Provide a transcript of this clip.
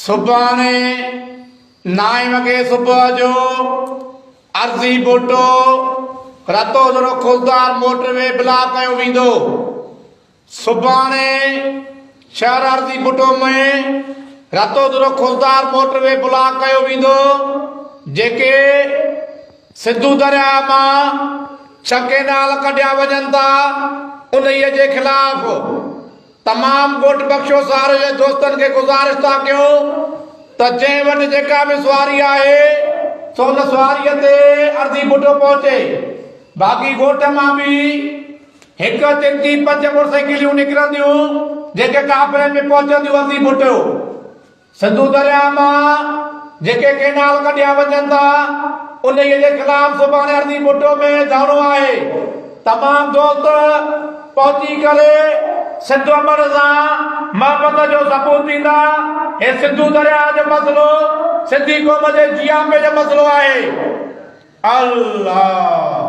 سڀاڻي نائين وڳي صبح جو عرضي Bhutto Ratodero Khuzdar motorway block ڪيو ويندو. سڀاڻي شهر عرضي Bhutto ۾ Ratodero Khuzdar motorway block ڪيو ويندو جيڪي سنڌو درياء مان ڇهه ڪينال ڪڍيا وڃن ٿا انهي جي خلاف تمام ڳوٺ بخشو ساري جي دوستن کي گذارش ٿا ڪيون ته جنهن وٽ جيڪا به سواري آهي سو ان سواريء تي عرضي ڀٽو پهچي. باقي ڳوٺ مان به هڪ، چنتي، پنج موٽرسائيڪليون نڪرنديون جيڪي قافلي ۾ پهچنديون عرضي ڀٽو. سنڌو درياء مان جيڪي ڪينال ڪڍيا وڃن ٿا انهيء جي خلاف سڀاڻي عرضي ڀٽو ۾ ڌرڻو آهي تمام دوست پهچي ڪري سنڌ امڙ سان محبت جو ثبوت ڏيندا هي سنڌو درياء جو مسئلو سنڌي قوم جي جياپي جو مسئلو آهي الله.